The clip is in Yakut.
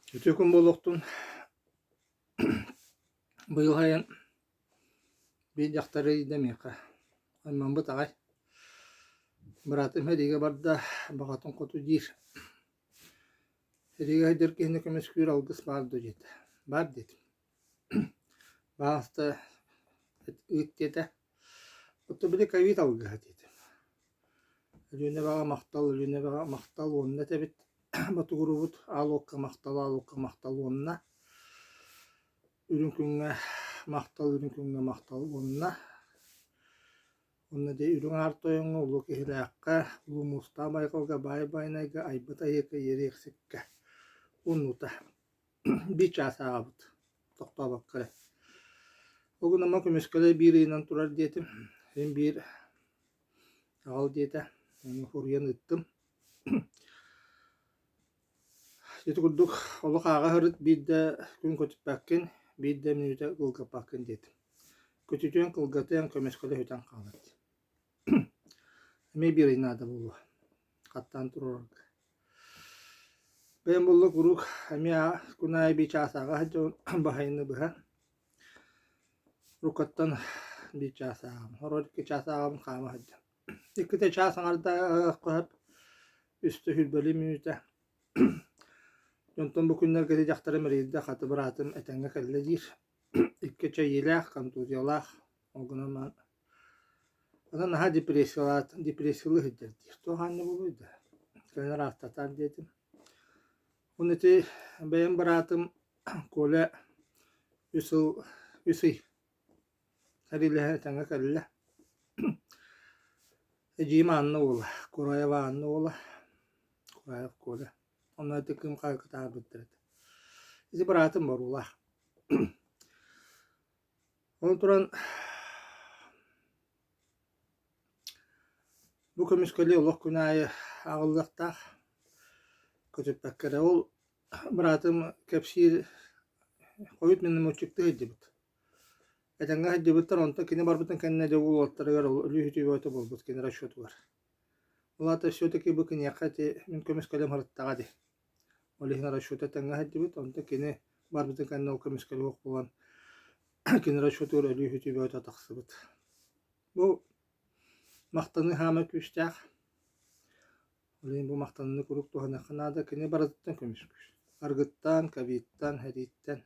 Үтүө күн буолуохтун. Быйыл сайын биир дьахтар ыйда миэхэ аймаммыт аҕай. Быраатым сэриигэ барда, баҕатын хоту диир. Сэриигэ сылдьар киһини көмүскүүр алгыс баар дуо диэтэ. Баар диэтим. Баҕаста ыыт диэтэ. Оттон били ковид алгыһа диэтим. Өлүөнэ эбэҕэ махтал, Өлүөнэ эбэҕэ махтал уонна этэбит ботугуруубут аал уокка махтал, аал уокка махтал уонна үрүҥ күҥҥэ махтал, үрүҥ күҥҥэ махтал уонна уонна дьэ Үрүҥ Аар Тойоҥҥо, Улуу Киһилээххэ, Улуу Муустаах Байҕалга, Баай Байанайга, Айбыт Айыыка, Иэриэхсиккэ уоннуута биир чаас ааҕабыт, тохтообокко эрэ. Ол гынан көмүскэлэ биир ыйынан турар диэтим, син биир аҕал диэтэ, ону суруйан ыыттым. Ити курдук олох ааҕа сырыт биирдэ күн көтүппэккин, биирдэ мүнүүтэ кылгаппаккын диэтим. Көтүтүөн кылгатыан көмүскэлэ сүтэн хаалар дии. Эмиэ биир ый наада буолуо хаттаан туруорарга. Бэйэм буолла куруук эмиэ күн аайы биир чаас ааҕа сылдьабын баһайыны быһа. Рукаттан биир чаас ааҕабын, хорор икки чаас ааҕабын хаама сылдьан. Иккитэ чаас аҥардаах үстэ сүүрбэлии мүнүүтэ. Онтон бу күннэргэ ити дьахтарым эрийдэ, хата быраатым этэҥҥэ кэллэ диир. Икки чэйиилээх, контузиялаах, ол гынан баран онон наһаа депрессиялаат депрессиялыы сылдьар диир. Туох аанньа буолуой да, кэлин ыраахтатаар диэтим. Уонна ити бэйэм быраатым Коля үс сыл үс ый сэриилэһэн этэҥҥэ кэллэ. Эдьиийим Анна уола, Кураева Анна уола, Кураев Коля. Онно ити кыым хаһыакка этэ. Ити быраатым Боруулаах. Ол туран бу көмүскэли олох күн аайы ааҕыллыахтаах, көтүппэккэ эрэ. Ол быраатым кэпсиир хойут минометчиктыы сылдьыбыт. Этэҥҥэ сылдьыбыттар, онтон кини барбытын кэннэ дьэ уолаттарыгар өлүү-сүтүү бөҕөтө буолбут кини расчетугар. Ол аата все-таки бу киниэхэ ити мин көмүскэлим сырыттаҕа дии. Ол иһин расчета тэҥҥэ сылдьыбыт, онтон кини барбытын кэннэ ол көмүскэлэ суох буолан кини расчетугар өлүү-сүтүү бөҕөтө тахсыбыт. Бу махтаныы хаамай күүстээх. Ол иһин бу махтаныыны куруук туһаныахха наада. Кини барытыттан көмүскүүр. Аргыттан, ковидтан, сэрииттэн.